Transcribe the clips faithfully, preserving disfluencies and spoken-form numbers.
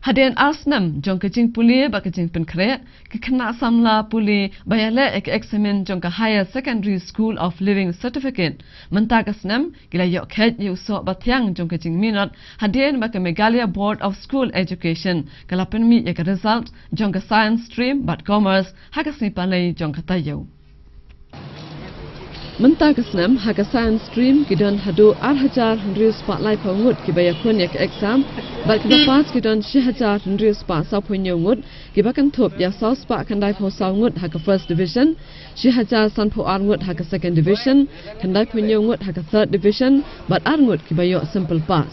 Hadien ar snem jong ka jingpule bad ka jingpynkhreh, ki khynnah samla pule ba ïaleh ïa ka eksamin jong ka Higher Secondary School of Living Certificate mynta ka snem ki la ïoh kheit ïa u soh bathiang jong ka jingminot hadien ba ka Meghalaya Board of School Education ka la pynmih ïa ka result jong ka Science Stream bad Commerce ha ka sngi Palei jong ka taïew. Mynta ka snem ha ka Science Stream ki don haduh ar hajar hynriew spah laiphew ngut kiba ïakhun ïa ka exam bad kiba pass ki don shi hajar hynriew spah sawphew hynñiew ngut kiba kynthup ïa saw spah khyndaiphew saw ngut ha ka First Division, shi hajar sanphew ar ngut ha ka Second Division, khyndaiphew hynñiew ngut ha ka Third Division bad ar ngut kiba ïoh simple pass.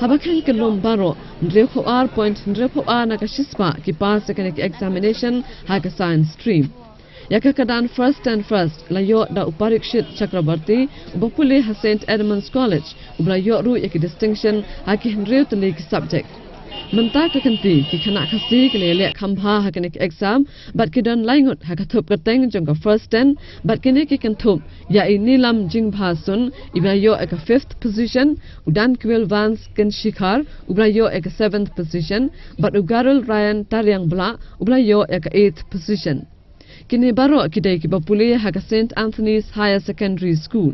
Haba kheiñ kyllum baroh, hynriewphew ar point hynriewphew ar na ka shispah ki pass ïa kane ka examination ha ka Science Stream. Ïa ka kyrdan first and first la ïoh da u Parikshit Chakraborty uba pule ha Saint Edmund's College uba la ïoh ruh ïa ki distinction ha ki hynriew tylli ki subject. Mynta ka kynti ki khynnah Khasi ki la ïaleh kham bha ha kane ka exam bad ki don lai ngut ha ka thup kyrteng jong ka first ten bad kine ki kynthup ïa i Nilam Jingbha Sun iba la ïoh ïa ka fifth position, u Dankwil Vance Kenshikhar uba la ïoh ïa ka seventh position bad u Garul Ryan Tariangbla uba la ïoh ïa ka eighth position. Kine baroh ki dei kiba pule ha ka Saint Anthony's Higher Secondary School.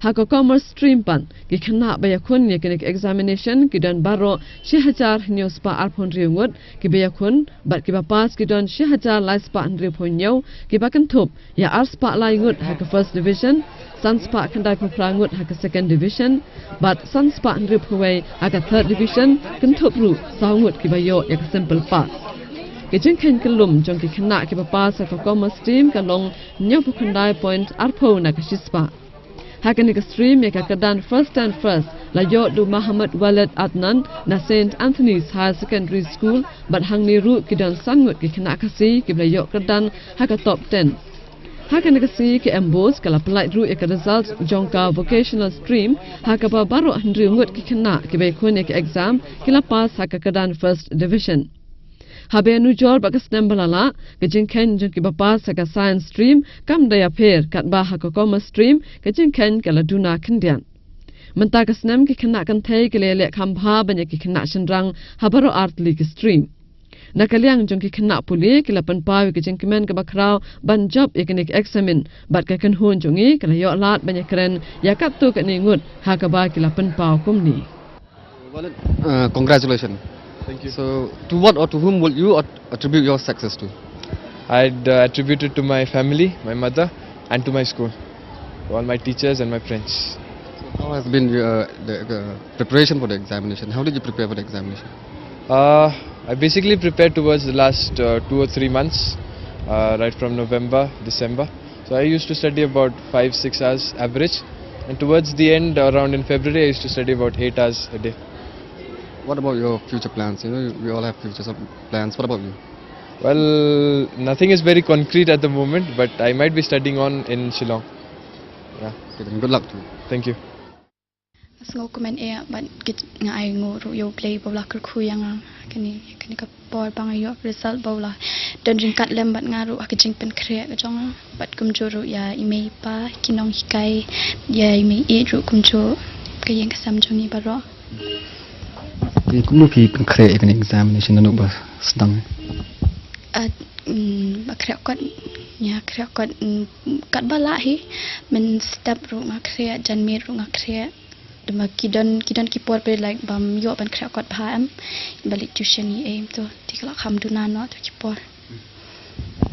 Ha ka Commerce Stream pat, ki khynnah ba ïakhun ïa kane ka examination ki don baroh shi hajar hynñiew spah arphew hynriew ngut kiba ïakhun bad kiba pass ki don shi hajar lai spah hynriewphew hynñiew kiba kynthup ïa ar spah lai ngut ha ka First Division, san spah khyndaiphew phra ngut ha ka Second Division bad san spah hynriewphew wei ha ka Third Division, kynthup ruh saw ngut kiba ïoh ïa ka simple pass. Ka jingkheiñ kyllum jong ki khynnah kiba pass ha ka Commerce Stream ka long hynñiewphew khyndai point arphew na ka shispah. Ha kane ka stream ïa ka kyrdan first and first la ïoh da u Mohammad Walid Adnan na Saint Anthony's Higher Secondary School bad hangne ruh ki don san ngut ki khynnah Khasi kiba la ïoh kyrdan ha ka top ten. Ha kane ka sngi ka MBOSE ka la pyllait ruh ïa ka result jong ka Vocational Stream ha kaba baroh hynriew ngut ki khynnah kiba ïakhun ïa ka exam ki la pass ha ka kyrdan First Division. Haba ïanujor bad ka snem ba la lah, ka jingkheiñ jong kiba pass ha ka Science Stream kam da ïapher katba ha ka Commerce Stream ka jingkheiñ ka la duna khyndiat. Mynta ka snem ki khynnah kynthei ki la ïaleh kham bha ban ïa ki khynnah shynrang ha baroh ar tylli ki stream. Na ka liang jong ki khynnah pule ki la pynpaw ïa ka jingkmen kaba khraw ban jop ïa kane ka eksamin bad ka kynhun jong ngi ka la ïoh lad ban ïakren ïa katto katne ngut ha kaba ki la pynpaw kumne. Well, uh, congratulations. Thank you. So, to what or to whom will you at- attribute your success to? I'd uh, attribute it to my family, my mother, and to my school, to all my teachers and my friends. So, how has been your, the, the preparation for the examination? How did you prepare for the examination? Uh, I basically prepared towards the last uh, two or three months, uh, right from November, December. So I used to study about five, six hours average, and towards the end, around in February, I used to study about eight hours a day. What about your future plans? You know, we all have future some plans. What about you? Well, nothing is very concrete at the moment, but I might be studying on in Shillong. Yeah. Okay, then good luck to you. Thank you. Nga sngewkmen eh bad kit nga ai nguh ruh ïa U Blei ba u la kyrkhu ïa nga. Kane kane ka por ba nga ïoh result ba u la don jingkat lem bad nga ruh ha ka jingpynkhreh ka jong nga. Bad kumjuh ruh ïa i mei i pa, ki nonghikai, ïa i mei i ruh kumjuh ka ïing ka sem jong ngi baroh. Te kumno phi pynkhreh ïa kane examination, naduh ba sdang? Ah, mm, ba khreh kot, ïa khreh kot, mm, katba lah hi, mynstep ruh nga khreh, janmiet ruh nga khreh. Dama ki don ki don ki por ba like bym ïoh ban khreh kot bha em, ba leit tuition ïa em to, te ka la kham duna noh to ki por.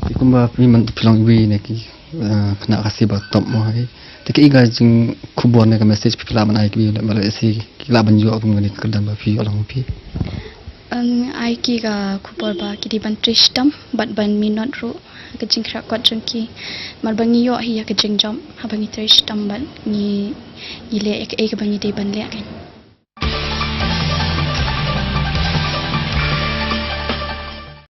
Te kumba phi man phi long iwei na ki, eh, khynnah Khasi ba top mo hi. Te kaei ka jingkhubor ne ka message phi lah ban ai ki ba lehse ki lah ban ïoh kum kane ka kyrdan ba phi ïoh lang phi. Nga ai ki ka khubor ba ki dei ban trei shitom bad ban minot ruh ha ka jingkhreh kot jong ki. Namar ba ngi ïoh hi ïa ka jingjop haba ngi trei shitom bad ngi ngi leh ïa kaei kaba ngi dei ban leh.